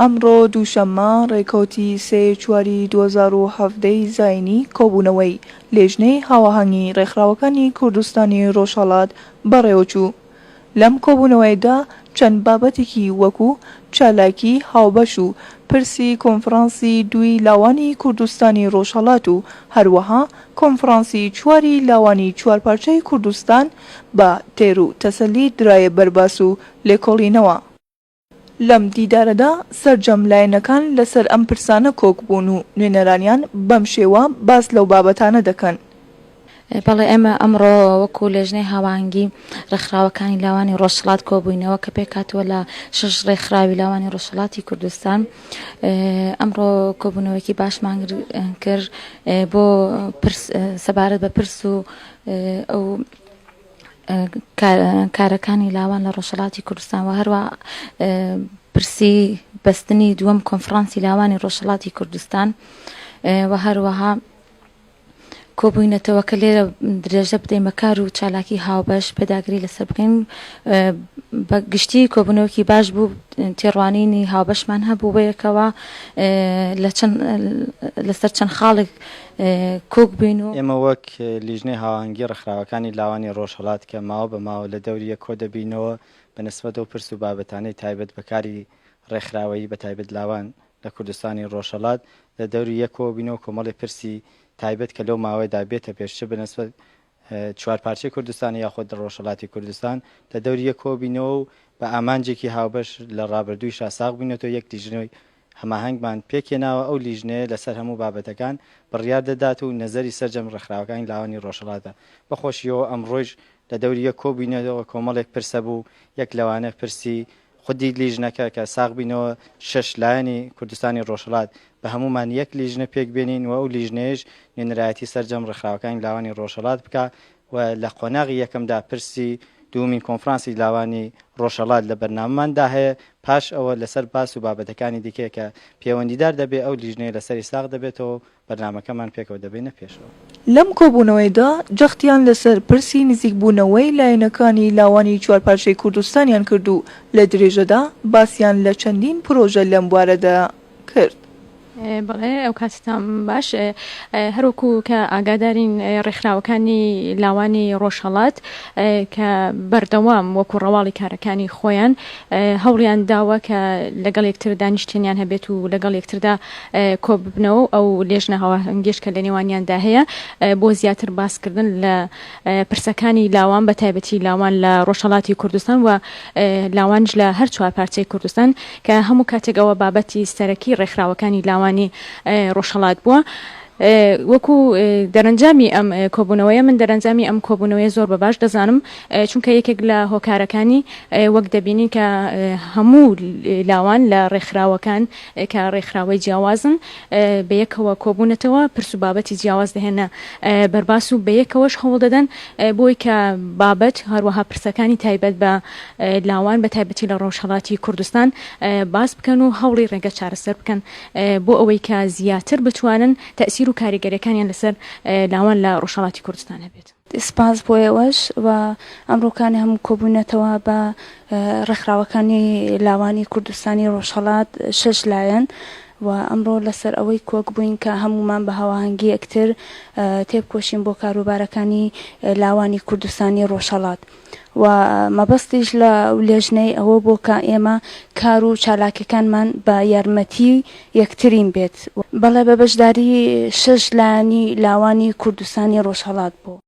ئەمڕۆ دووشەممە ڕێکەوتی سێ چواری 2017 ی زاینی کۆبوونەوەی لێژنەی هاواهەنگی ڕێکخراوەکانی کوردستانی ڕۆژهەڵات بەڕێوەچوو. لەم کۆبوونەوەیەدا چەند بابەتێکی وەکو چالاکی هاوبەش و پرسی کۆنفرانسی دووی لاوانی کوردستانی ڕۆژهەڵات و هەروەها کۆنفرانسی چواری لاوانی چوارپارچەی کوردستان بە تێر و تەسەلی درایە بەرباس و لێکۆڵینەوە. لەم دیدارەدا سەرجەم لایەنەکان لەسەر ئەم پرسانە کۆک بوون و نوێنەرانیان بەم شێوە باس لەو بابەتانە دەکەن. بەڵێ ئێمە ئەمڕۆ وەکو لێژنەی هاوئاهەنگی ڕێکخراوەکانی لاوانی ڕۆژهەڵات کۆبووینەوە کە پێکهاتووە لە شەش ڕێکخراوی لاوانی ڕۆژهەڵاتی کوردستان ئەمڕۆ کۆبوونەوەیەکی باشمان کرد بۆ پرس سەبارەت بە پرس و ئەو کارەکانی لاوان لە ڕۆژهەڵاتی کوردستان و هەروە پرسی بەستنی دووەم کۆنفرانسی لاوانی ڕۆژهەڵاتی کوردستان و هەروەها کۆبووینەتەوە کە لێرە درێژە بدەین بە کار و چالاکی هاوبەش پێداگری لەسەر بکەین بە گشتی کۆبوونەوەکی باش بوو تێڕوانینی هاوبەشمان هەبوو بەیەکەوە لە چەند لەسەر چەند خاڵێک کۆک بووین و. ئێمە وەک لیژنەی هاوئاهەنگی ڕێکخراوەکانی لاوانی ڕۆژهەڵات کە ماوە بە ماوە لە دەوری یەک کۆ دەبینەوە بە نسبەت ئەو پرس و بابەتانەی تایبەت بە کاری ڕێکخراوەیی بە تایبەت لاوان لە کوردستانی ڕۆژهەڵات لە دەوری یەک کۆبینەوە کۆمەڵی پرسی تایبەت کە لەو ماوەیەدا بێتە پێش چ بە نسبەت چوارپارچەی کوردستان یاخود ڕۆژهەڵاتی کوردستان لە دەوری یەک کۆبینەوە و بە ئامانجێکی هاوبەش لە ڕابردوویشا ساغ بووینەتەوە یەک لیژنەی هەماهەنگمان پێکهێناوە، ئەو لیژنەیە لەسەر هەموو بابەتەکان بڕیار دەدات و نەزەری سەرجەم ڕێکخراوەکانی لاوانی ڕۆژهەڵاتە. بەخۆشییەوە ئەمڕۆیش لە دەوری یەک کۆبووینەوە، کۆمەڵێک پرس هەبوو، یەک لەوانە پرسی خودی لیژنەکە کە ساغ بینەوە شەش لایەنی کوردستانی ڕۆژهەڵات بە هەموومان یەک لیژنە پێک بێنین و ئەو لیژنەیەش نوێنەرایەتی سەرجەم ڕێکخراوەکانی لاوانی ڕۆژهەڵات بکا و لە قۆناغی یەکەمدا پرسی دووەمین کۆنفرانسی لاوانی ڕۆژهەڵات لە بەرنامەماندا هەیە، پاش ئەوە لەسەر باس و بابەتەکانی دیکەیە کە پێوەندیدار دەبێ ئەو لیژنەیە لەسەری ساغ دەبێتەوە و بەرنامەکەمان پێکەوە دەبەینە پێشەوە. لەم کۆبوونەوەیەدا جەختیان لەسەر پرسی نزیکبوونەوەی لایەنەکانی لاوانی چوارپارچەی کوردستانیان کرد و لە درێژەدا باسیان لە چەندین پرۆژە لەم بوارەدا کرد. بەڵێ ئەو کاتتان باش هەروەکو کە ئاگادارین ڕێکخراوەکانی لاوانی ڕۆژهەڵات کە بەردەوام وەکو ڕەواڵی کارەکانی خۆیان هەوڵیان داوە کە لەگەڵ یەکتر دانیشتنیان هەبێت و لەگەڵ یەکتردا کۆببنەوە ئەو لێژنە هاوئاهەنگیش کە لە نێوانیاندا هەیە بۆ زیاتر باسکردن لە پرسەکانی لاوان بە تایبەتی لاوان لە ڕۆژهەڵاتی کوردستان و لاوانیش لە هەر چوار پارچەی کوردستان کە هەموو کاتێک ئەوە بابەتی سەرەکی ڕێکخراوەکانی لاوانی ڕۆژهەڵات بووە. وەکو دەرەنجامی ئەم کۆبوونەوەیە من دەرەنجامی ئەم کۆبوونەوەیە زۆر بە باش دەزانم چونکە یەکێک لە هۆکارەکانی وەک دەبینین کە هەموو لاوان لە ڕێکخراوەکان کە ڕێکخراوەی جیاوازن بەیەکەوە کۆبوونەتەوە، پرس و بابەتی جیاواز دەهێنە بەرباس و بەیەکەوەش هەوڵدەدەن بۆی کە بابەت هەروەها پرسەکانی تایبەت بە لاوان بە تایبەتی لە ڕۆژهەڵاتی کوردستان باس بکەن و هەوڵی ڕێگە چارەسەر بکەن بۆ ئەوەی کە زیاتر بتوانن تەئسیر و کاریگەریەکانیان لەسەر لاوان لە ڕۆژهەڵاتی کوردستان هەبێت. سپاس بۆ ئێوەش و ئەمڕۆکانی هەموو کۆبووینەتەوە بە ڕێکخراوەکانی لاوانی کوردستانی ڕۆژهەڵات شەش لایەن و ئەمڕۆ لەسەر ئەوەی کۆک بووین کە هەموومان بە هاواهەنگی یەکتر تێبکۆشین بۆ کاروبارەکانی لاوانی کوردستانی ڕۆژهەڵات و مەبەستیش لە لێژنەی ئەوە بۆ کە ئێمە کار و چالاکیەکانمان بە یارمەتی یەکترین بێت. بەڵێ بە بەشداری شەش لایەنی لاوانی کوردستانی ڕۆژهەڵات بوو.